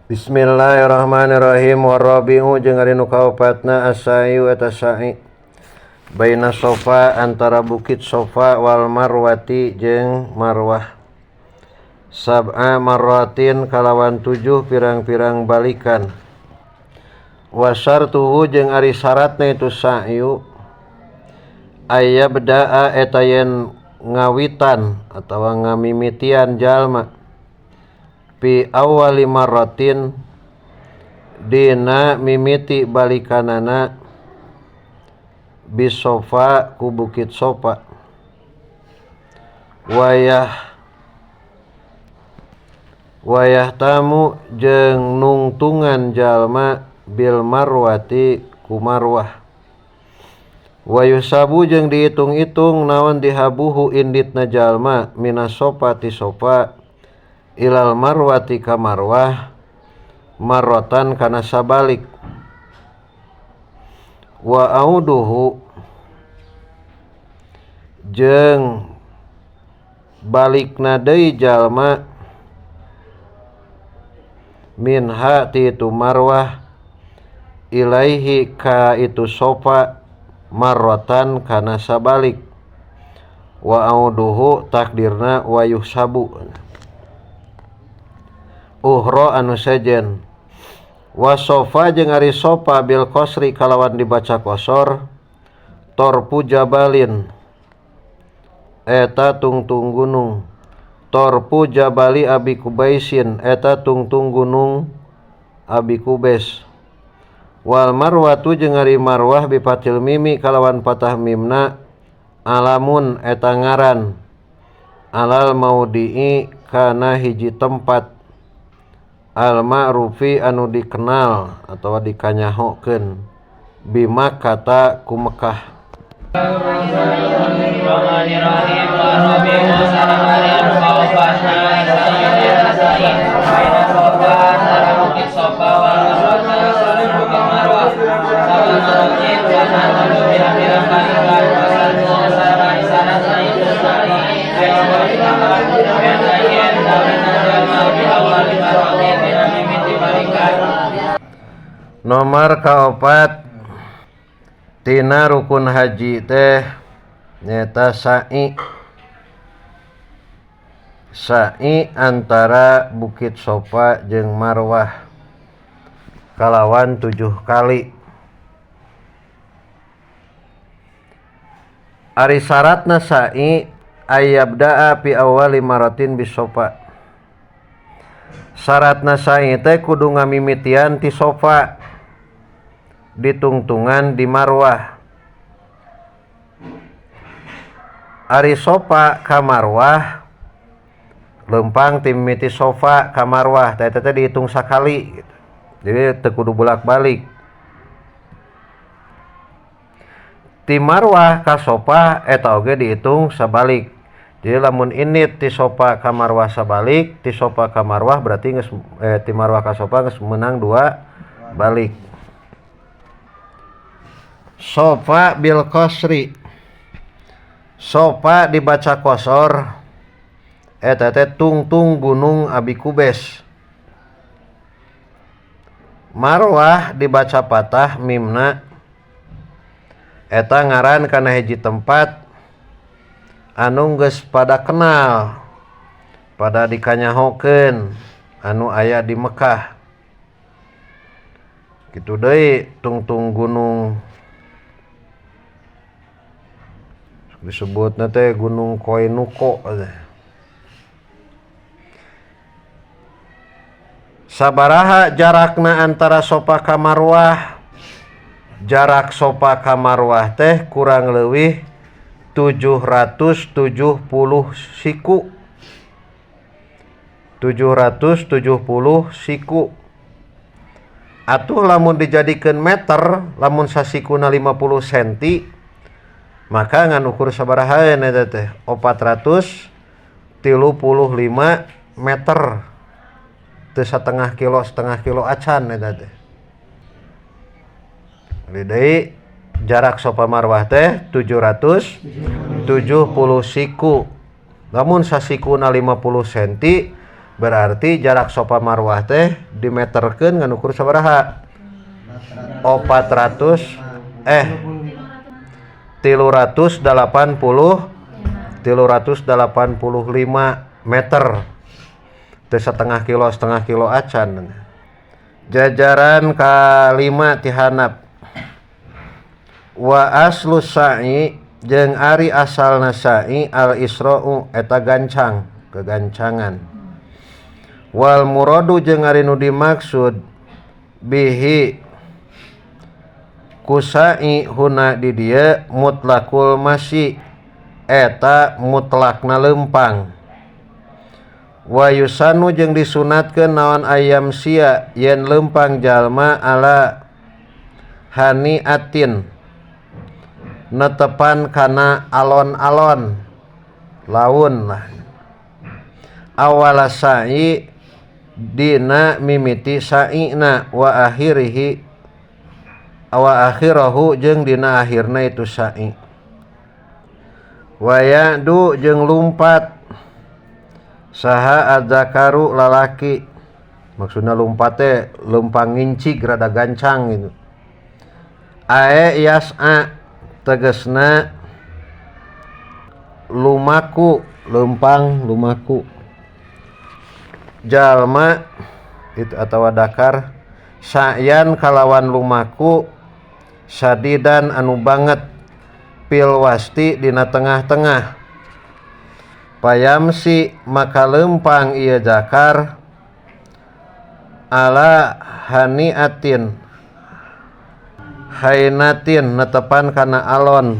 Bismillahirrahmanirrahim. Warabi'u jeung ari nu kaopatna as-sa'yu eta sa'i baina sofa antara bukit sofa wal marwati jeung marwah sab'a marratin kalawan 7 pirang-pirang balikan wasartuhu jeung ari syaratna itu sa'yu ayyabda'a eta yen ngawitan atawa ngamimitian jalma pi awali marratin dina mimiti balikanana bisofa ku bukit sofa wayah tamu jeung nungtungan jalma bil marwati ku marwah wayusabu jeung dihitung-hitung naon dihabuhu inditna jalma minas sofa ti sofa ilal marwati ka marwah marrotan kana sabalik wa auduhu jeung balikna deui jalma minha ti itu marwah ilaihi ka itu sofa marrotan kana sabalik wa auduhu takdirna wa yuhsabu uhro anu sejen wa sofa jeung ari sofa bil qasri kalawan dibaca kosor torpu jabalin eta tungtung gunung torpu jabali abi kubaisin eta tungtung gunung abi kubes wal marwatu jeung ari marwah bifatil mimi kalawan patah mimna alamun eta ngaran alal maudii kana hiji tempat al-ma'rufi anu dikenal atau dikanyahokeun bima kata ku Mekah. Nomor kaopat tina rukun haji teh nyata sa'i. Sa'i antara Bukit Sofa jeung Marwah kalawan 7 kali. Ari syaratna sa'i ayyabda'a fi awwali maratin bisofa. Syaratna sa'i teh kudu ngamimitian ti sofa ditungtungan di Marwah. Ari sofa ka Marwah lempang ti mimiti sofa ka Marwah teh teh dihitung sakali gitu. Jadi teu kudu bolak-balik. Ti Marwah ka sofa eta oge dihitung sabalik. Jadi lamun ini ti sofa ka Marwah sabalik, ti sofa ka Marwah berarti geus ti Marwah ka sofa geus meunang 2 balik. Sofa bil qasri. Sofa dibaca kosor eta teh tungtung gunung Abi Kubes. Marwah dibaca patah mimna eta ngaran kana hiji tempat anu geus pada kenal, pada dikanyahokeun anu aya di Mekah. Kitu deui tungtung gunung disebutna teh Gunung Koinuko. Sabaraha jarakna antara Sofa ka Marwah? Jarak Sofa ka Marwah teh kurang leuwih 770 siku. 770 siku. Atuh lamun dijadikeun meter, lamun sasikuna 50 senti, maka ngan ukur sabaraha eta teh 435 meter. Teu setengah kilo acan eta teh. Deui jarak Sofa Marwah teh 770 siku. Lamun sasikuna 50 senti Berarti jarak Sofa Marwah teh dimeterkeun ngan ukur sabaraha? 400 380 385 meter. Teu setengah kilo acan. Jajaran kalima ti handap. Wa aslu sa'i jeung ari asalna sa'i al isra'u eta gancang, kegancangan. Wal muradu jeung ari nu dimaksud bihi ku sa'i huna di dieu mutlakul masyi eta mutlakna leumpang. Wa yusanu jeung disunatkeun naon ayam sia yen leumpang jalma ala haniatin netepan kana alon-alon laun lah awala sa'i dina mimiti sa'ina wa akhirihi wa akhirahu jeung dina akhirna itu sa'i wa ya'du jeung lumpat saha adzakaru lalaki maksudna lumpat teh leumpang ngincig rada gancang gitu ae yas'a tegesna lumaku leumpang lumaku jalma itu atawa dakar sa'yan kalawan lumaku sadidan anu banget pil wasti dina tengah-tengah payamsi maka leumpang ieu zakar ala haniatin hainatin netepan kana alon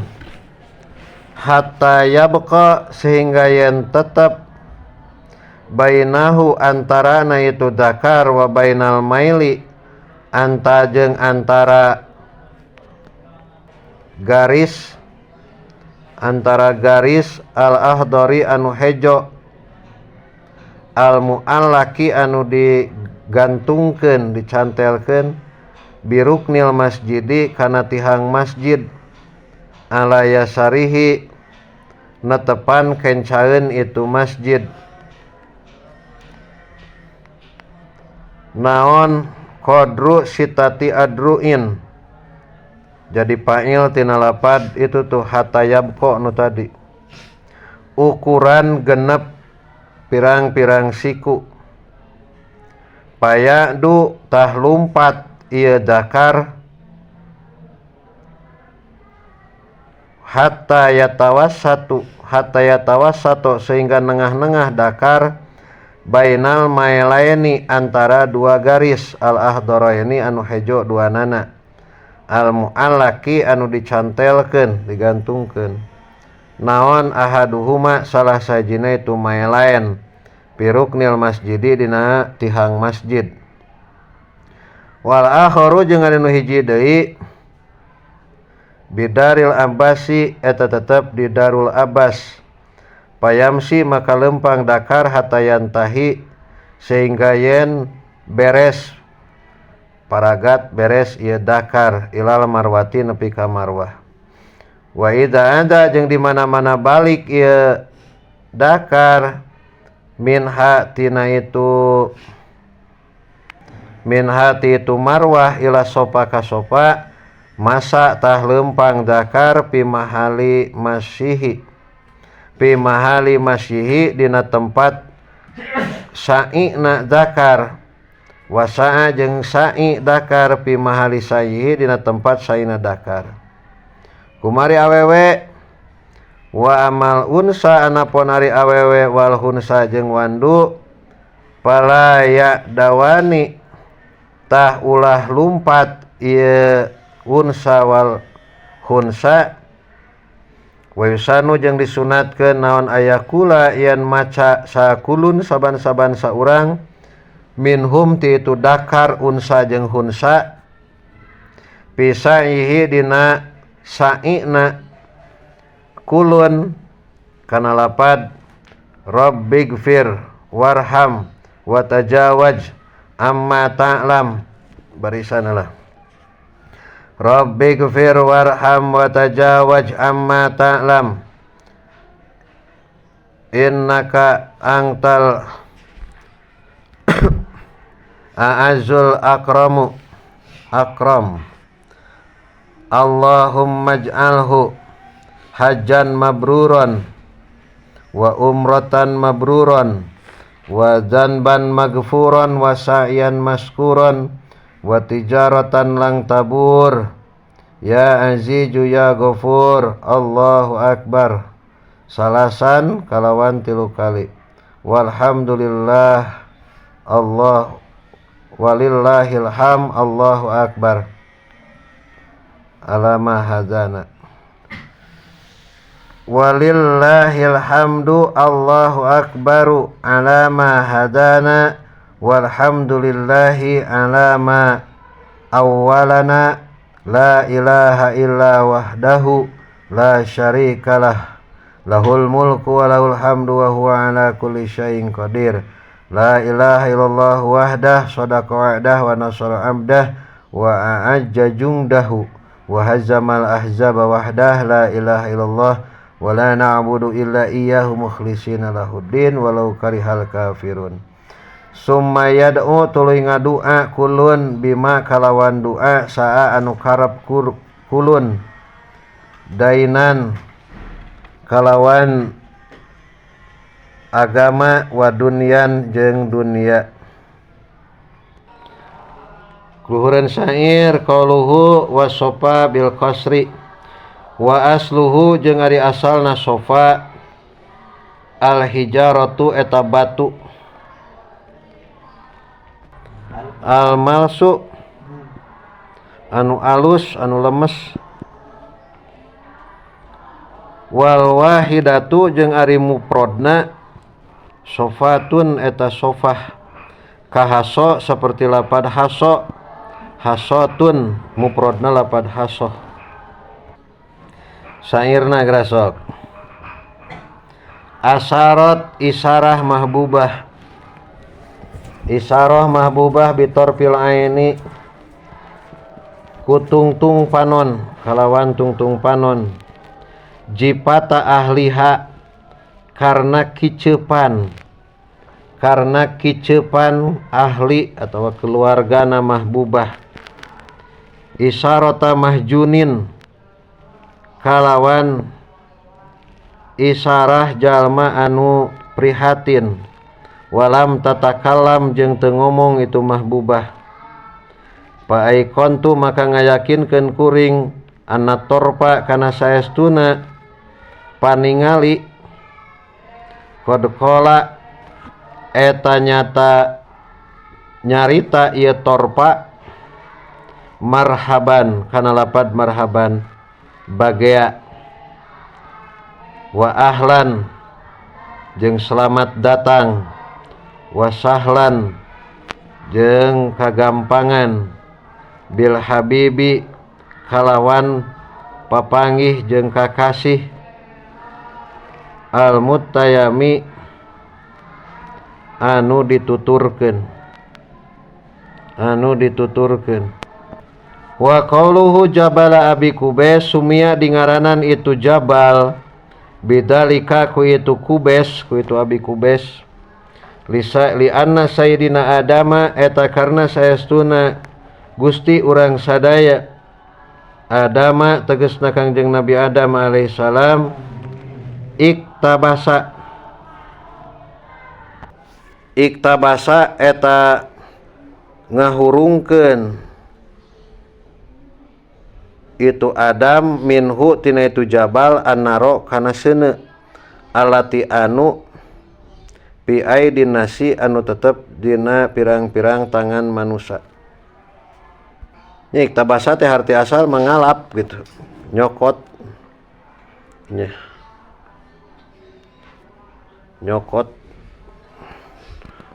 hatta yabqa sehingga yen tetep bainahu antarana itu zakar wa bainal maili anta jeung antara garis al ahdari anu hejo al muallaki anu digantungkeun dicantelkeun biruknil masjidi kana tihang masjid ala yasarihi netepan kencaeun itu masjid naon qadru sitati adruin jadi fa'il tina lapad itu tuh hatayabqa nu tadi ukuran genep pirang-pirang siku payadu tah lumpat ieu zakar hatta yatawassatu sehingga nengah-nengah dakar bainal mailaini antara dua garis al ahdaraini anu hejo dua nana al muallaki anu dicantelkeun digantungkeun naon ahaduhuma salah sajina itu mailain piruknil masjidi dina tihang masjid wal akharu jeung anu hiji deui bidaril abbasi eta tetep di Darul Abbas payamsi maka lempang dakar hatayantahi sehingga yen beres paragat beres ieu dakar ilal marwati nepi ka marwah wa idza ada jeung di mana-mana balik ieu dakar minha tina itu minha ti itu marwah ila sopa ka sopa masa tah lempang dakar pimahali masihi dina tempat sa'ina dakar wasa'a jeung sa'i dakar pimahali sa'ihi dina tempat sa'ina dakar kumari awewe wa amal unsa anapun ari awewe wal hunsa jeung wandu palaya dawani tah ulah lumpat ieu unsa wal hunsa wa yusanu jeung disunatkeun naon ayakula yen maca sakulun saban-saban saurang minhum ti itu dakar unsa jeung hunsa pisaihi dina sa'ina kulun kana lapad rabbigfir warham wa tajawaj amma ta'lam barisanlah rabbigfir warham wa tajawaj amma ta'lam innaka antal A'azzul akramu akram. Allahumma ij'alhu hajjan mabruran wa umratan mabruran wa dzanban maghfuran wa sa'yan maskuran wa tijaratan lang tabur. Ya azizu ya ghafur. Allahu akbar. Salasan kalawan 3 kali. Walhamdulillah Allah walillahil ham. Allahu akbar. Alama hadana. Walillahil hamdu. Allahu akbaru ala ma hadana. Walhamdulillahi ala ma awwalana. La ilaha illa wahdahu la syarikalah. Lahul mulku wa lahul hamdu wa huwa ala kulli syai'in qadir. La ilaha illallah wahdah sadaqa wa'dah wa nasara abdah wa a'ajja jungdahu wa hazamal ahzaba wahdah. La ilaha illallah wa la na'budu illa iyyahu mukhlishina lahuddin walau karihal kafirun. Summa yad'u tuluy ngadua kulun bima kalawan doa saa anu karep kulun dainan kalawan agama wa dunyan jeung dunia. Luhureun syair qauluhu wasofa bil qasri wa asluhu jeung ari asalna sofa al hijaratu eta batu al malsu anu alus anu lemes wal wahidatu jeung ari mufradna sofatun eta sofah kahaso seperti lapad haso hasotun mufradna lapad hasoh. Sairna grasok asarat isarah mahbubah isarah mahbubah bitorfil aini kutungtung panon kalawan tungtung panon jipata ahliha karena kicepan ahli atau keluarga mahbubah isarata mahjunin kalawan isarah jalma anu prihatin walam tatakalam jeung teu ngomong itu mahbubah paaikontu maka ngayakinkeun kuring anna torpa kana saestuna paningali qad qala eta nyata nyarita ieu torpa marhaban kana lapad marhaban bagea wa ahlan jeung selamat datang wa sahlan jeung kagampangan bil habibi kalawan papanggih jeung kakasih al muttayami anu dituturkeun wa qauluhu jabala abi kubes sumia dingaranan itu jabal bidalika ku itu kubes ku itu abi kubes lisa li anna sayyidina adama eta karna saestuna Gusti urang sadaya Adama tegasna Kangjeng Nabi Adam alaihissalam iktabasa eta ngahurungkeun itu Adam minhu tina itu jabal annaro kana seuneu alati anu pi aidin nasi anu tetep dina pirang-pirang tangan manusia. Nya iktabasa teh arti asal mengalap gitu, nyokot. Nya. Nyokot.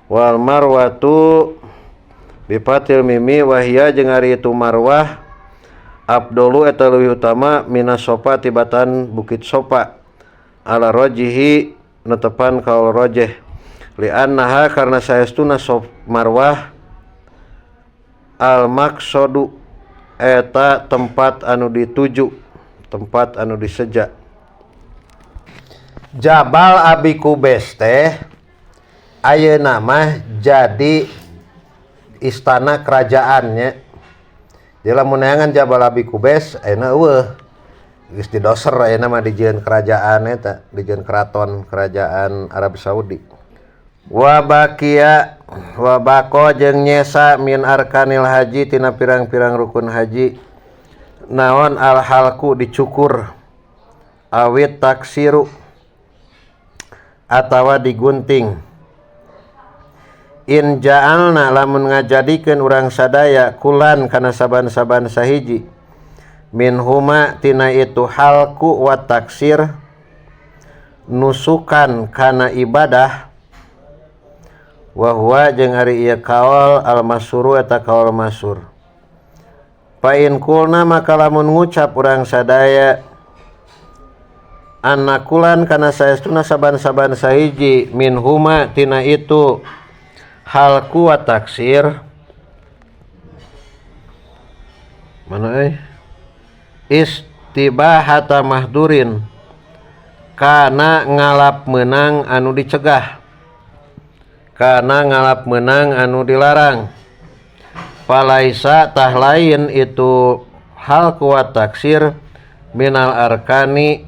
Wal marwatu bifatil mimi wahia jeung ari itu marwah abdolu eta leuwih utama minas sofa tibatan bukit sofa ala rojihi netepan kaul rojeh li annaha karena saestuna sof marwah al maqsadu eta tempat anu dituju tempat anu diseja. Jabal Abi Kubes teh Ayeuna mah jadi istana kerajaannya. Jadi lamun neangan Jabal Abi Kubes ayeuna eueuh. Geus didoser ayeuna mah dijieun kerajaan eta, dijieun keraton kerajaan Arab Saudi. Wa baqiya wa baqa jeung nyesa min arkanil haji tina pirang-pirang rukun haji. Naon al halqu dicukur awit taksiru atawa digunting. In ja'alna lamun ngajadikeun urang sadaya kulan kana saban-saban sahiji min huma tina itu halqu wa taksir nusukan kana ibadah wa huwa jeung ari ieu kaol al masyhuru eta kaol masyhur. Fa in kulna maka lamun ngucap urang sadaya anna kulan kana saestuna saban-saban sahiji min huma tina itu halqu wa taksir mana istibahata mahdurin kana ngalap meunang anu dicegah kana ngalap meunang anu dilarang palaisa tah lain itu halqu wa taksir minal arkani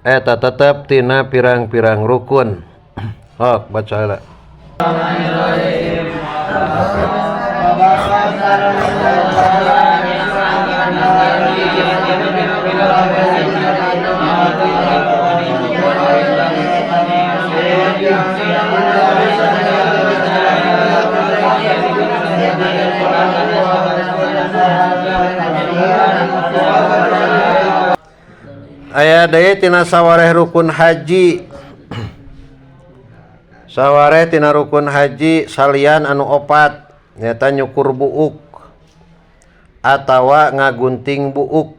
eta tetep tina pirang-pirang rukun. Hok baca heula. Aya deui tina sawareh rukun haji. Sawareh tina rukun haji salian anu opat nyaeta nyukur buuk atawa ngagunting buuk.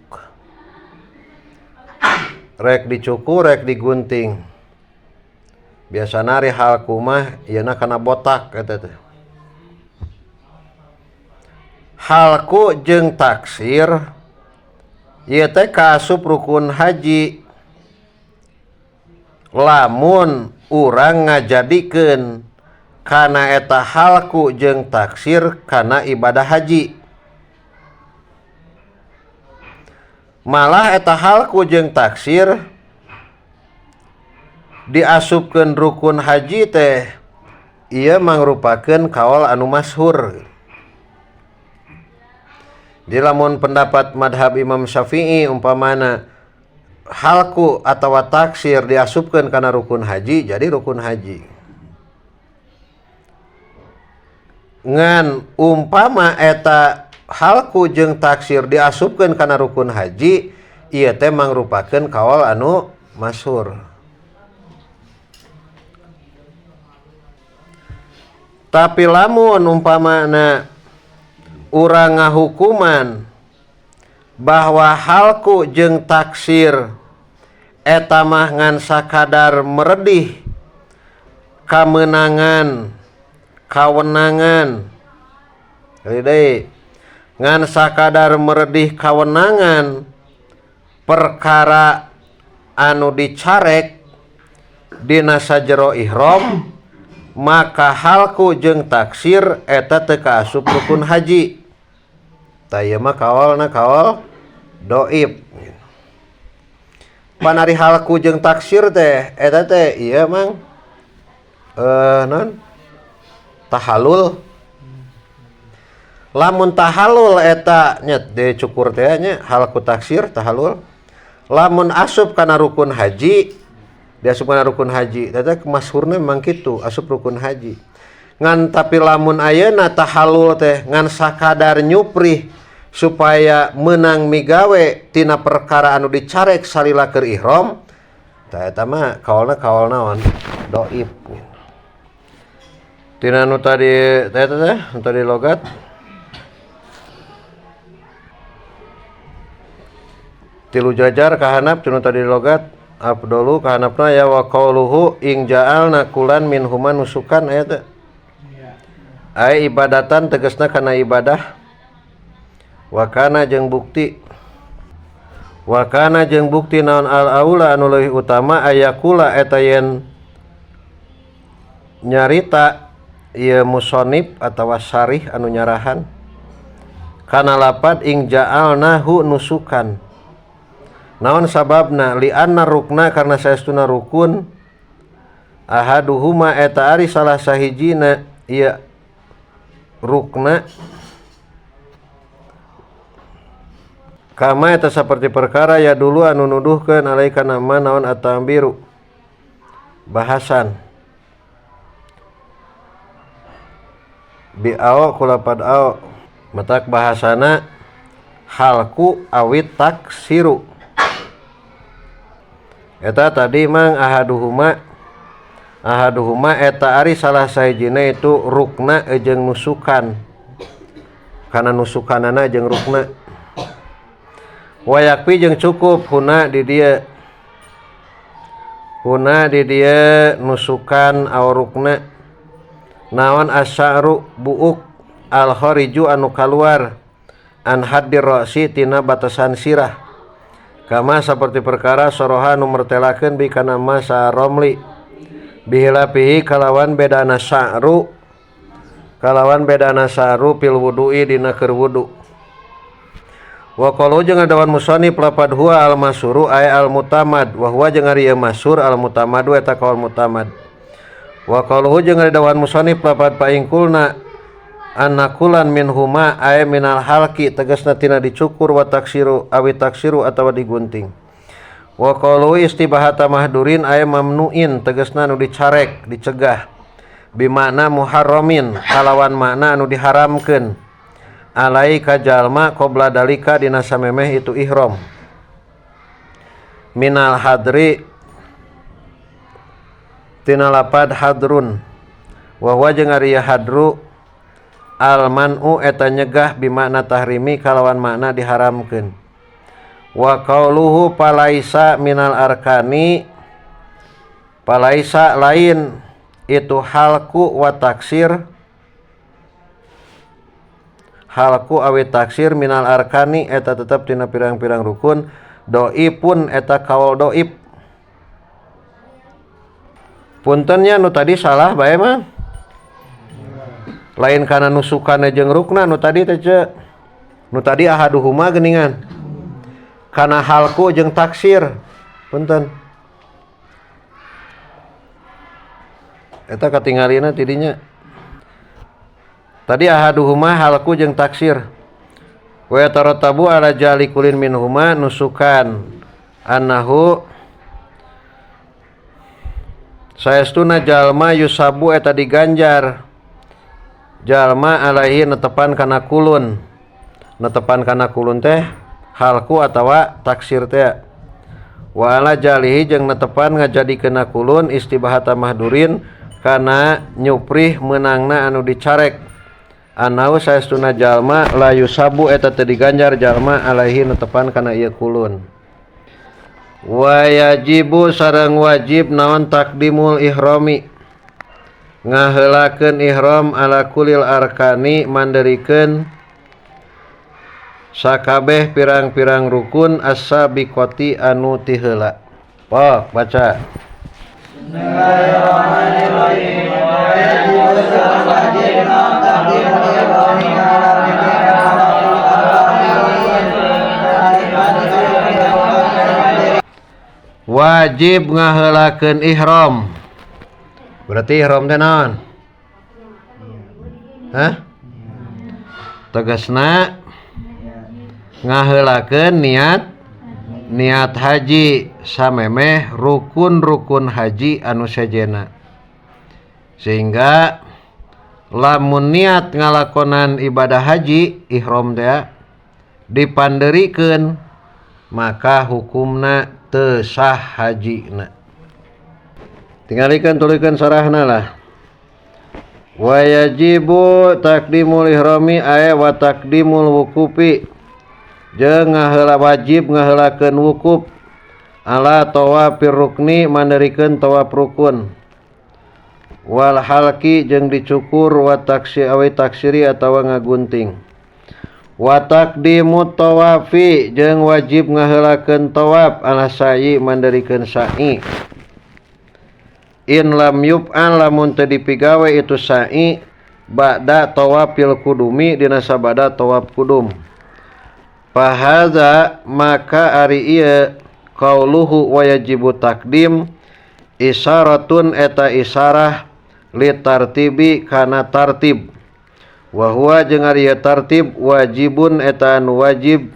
Rek dicukur rek digunting. Biasana ari halqu mah ieuna kana botak eta teh. Halqu jeung taksir ieu teh kaasup rukun haji lamun urang ngajadikeun kana eta halqu jeung taksir kana ibadah haji. Malah eta halqu jeung taksir diasupkeun rukun haji teh ieu mangrupakeun kaol anu masyhur. Di lamun pendapat madhab Imam Syafi'i umpamana halqu atawa taksir diasupkeun kana rukun haji jadi rukun haji. Ngan umpama eta halqu jeung taksir diasupkeun kana rukun haji ieu teh mangrupakeun kaol anu masyhur. Tapi lamun umpamana urang ngahukuman bahwa halqu jeung taksir eta mah ngan sakadar meredih kamenangan kawenangan deui ngan sakadar meredih kawenangan perkara anu dicarek dina sajero ihram maka halqu jeung taksir eta teu kaasup rukun haji. Tah ieu mah kaolna kaol doib. Pan ari halqu jeung taksir teh eta teh ieu mang non tahalul. Lamun tahalul eta nya dicukur teh nya halqu taksir tahalul. Lamun asup kana rukun haji diasup kana rukun haji eta masyhurna memang kitu asup rukun haji. Ngan tapi lamun ayeuna tahalul teh ngan sakadar nyuprih supaya menang migawe tina perkara anu dicarek salila keur ihram tah eta mah kaolna kaol naon doib. Tina nu tadi eta teh nu tadi logat tilu jajar kahanap tina tadi logat afdalu kahanapna ya wa qauluhu ing ja'alna kulan min huma nusukan aya teh. Ai ibadatan tegasna kana ibadah. Wakana jeung bukti wakana jeung bukti naon al aula anu leuwih utama ayakula eta yen Nyarita ieu musonif atawa sarih anu nyarahan kana lapad ing ja'alnahu nusukan. Naon sababna li anna rukna karna saestuna rukun ahaduhuma eta ari salah sahijina ieu rukna kama eta saperti perkara ya dulu anu nuduhkeun alaika nama naon atambiru bahasan bi ao kulapad ao matak bahasana halku awit taksiru eta tadi mang ahaduhuma ahaduhuma eta ari salah sahijina itu rukna jeung nusukan kana nusukanana jeung rukna wayakpi jeung cukup huna di dieu huna di dieu nusukan aw rukna naon asya'ru buuk al khariju anu kaluar an haddir ra'si tina batasan sirah kama saperti perkara soroha nu mertelakeun bi kana masa romli bihilapihi kalawan bedana sya'ru fil wudu'i dina keur wudu. Wa qalu jeung adawan musannif lapad huwa al masuru ay al mutamad wa huwa jeung ari masur al mutamadu eta kaul mutamad. Wa qalu jeung adawan musannif lapad paingkulna annakulan minhuma ay minal halqi tegasna tina dicukur wa taksiru awi taksiru atawa digunting. Wa qalu istibahata mahdurin ay mamnuin tegasna nu dicarek dicegah bimakna muharramin kalawan makna anu diharamkeun alai ka jalma qabla dalika dina samemeh itu ihram minal hadri tina lapad hadrun wa huwa jeung ari hadru al man'u eta nyegah bimakna tahrimi kalawan makna diharamkeun. Wa qauluhu palaisa minal arkani palaisa lain itu halku wa taksir halku awi taksir minal arkani eta tetep tina pirang-pirang rukun doipun eta kaul doib. Puntennya nu tadi salah bae mah lain kana nusukana jeung rukna nu tadi teh ce nu tadi ahaduhuma geuningan kana halku jeung taksir punten eta katingalina tidinya. Tadi ahaduhuma halku jeung taksir wa yatarattabu ala jali kulin minhuma nusukan annahu saestuna jalma yusabu eta diganjar jalma alaihi netepan kana kulun netepan kana kulun teh halku atawa taksir teh wa ala jalihi jeung netepan ngajadikeun kulun istibahata mahdurin kana nyuprih meunangna anu dicarek anau saestuna jalma la yusabu eta teu diganjar jalma alaihi netepan kana ieu kulun. Wa yajibu sareng wajib naon takdimul ihrami ngaheulakeun ihram ala kulil arkani manderikeun sakabeh pirang-pirang rukun as-sabiqati anu ti heula. Pok baca. Bismillahirrahmanirrahim. Wajib ngaheulakeun ihram. Berarti ihram teh naon? Hah? Tegasna ngaheulakeun niat haji samemeh rukun-rukun haji anu sejenna. Sehingga lamun niat ngalakonan ibadah haji ihram teh dipanderikeun maka hukumna teu sah hajina. Tingalikeun tuluykeun sarahna lah. Wa yajibu taqdimul ihrami ay wa taqdimul wukufi jeung ngaheula wajib ngaheulakeun wukuf ala tawafir rukni manderikeun tawaf rukun wal halqi jeung dicukur wa taksi awi taksiri atawa ngagunting wa taqdimu tawafi jeung wajib ngaheulakeun tawaf ala sa'i manderikeun sa'i. In lam yuf'al lamun teu dipigawe itu sa'i ba'da tawafil kudumi dina sabada tawaf kudum. Fahaza maka ari ieu qauluhu wa yajibu takdim isyaratun eta isyarah li tartibi kana tartib. Wa huwa jeung ari ieu tartib wajibun eta anu wajib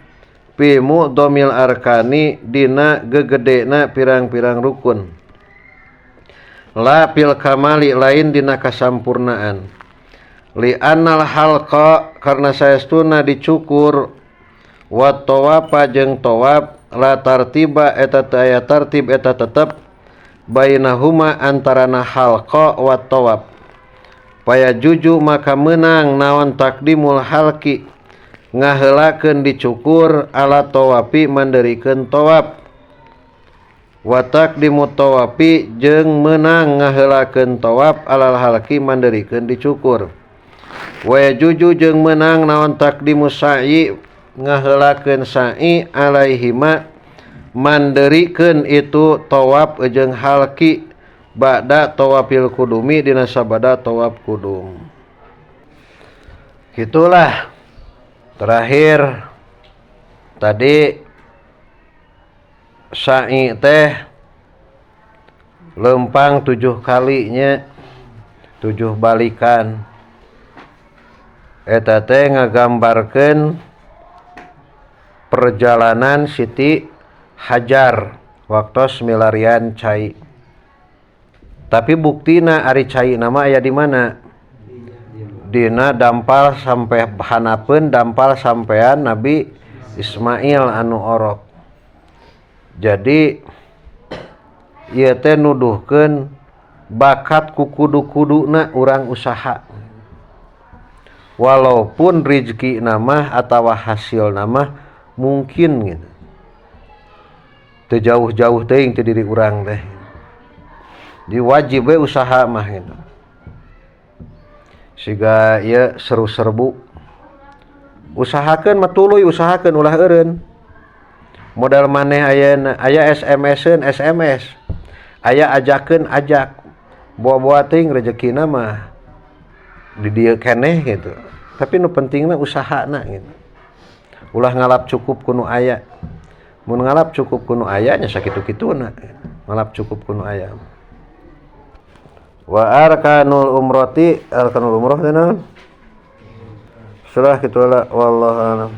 fi mu'dhamil arkani dina gegedena pirang-pirang rukun. La fil kamali lain dina kasampurnaan. Li annal halqa karna saestuna dicukur wa tawafa jeung tawaf la tartiba eta teu aya tartib eta tetep bainahuma antarana halqa wa tawaf. Paya juju maka meunang naon takdimul halqi ngaheulakeun dicukur ala tawafi manderikeun tawaf. Wa taqdimu tawafi jeung meunang ngaheulakeun tawaf alal halqi manderikeun dicukur. Wa yajuju jeung meunang naon taqdimu sa'i ngaheulakeun sa'i alaihima manderikeun itu tawaf jeung halqi ba'da tawafil kudumi dina sabada tawaf kudum. Gitulah terakhir tadi sa'i teh lempang 7 kalinya, 7 balikan. Eta teh ngagambarkeun perjalanan Siti Hajar waktos milarian cai. Tapi buktina ari cai nama aya di mana? Dina dampal sampai hanapeun dampal sampean Nabi Ismail anu orok. Jadi ieu teh nuduhkeun bakat ku kudu-kuduna urang usaha. Walaupun rezeki nama atawa hasil nama mungkin gitu. Teu jauh-jauh teuing teu diri urang teh. Jadi wajib we usaha mah gitu. Siga ieu seru-serbu. Usahakeun mah tuluy usahakeun ulah eureun. Modal maneh ayeuna aya SMS-eun SMS. Aya ajakeun ajak. Boa-boa teuing rezekina mah di dieu keneh gitu. Tapi nu pentingna usahana gitu. Ulah ngalap cukup ku nu aya. Mun ngalap cukup ku nu aya nya sakitu-kituna. Ngalap cukup ku nu aya. Wa arkanul umrati, arkanul umrah teh naon? Surah kitu lah, wallahu a'lam.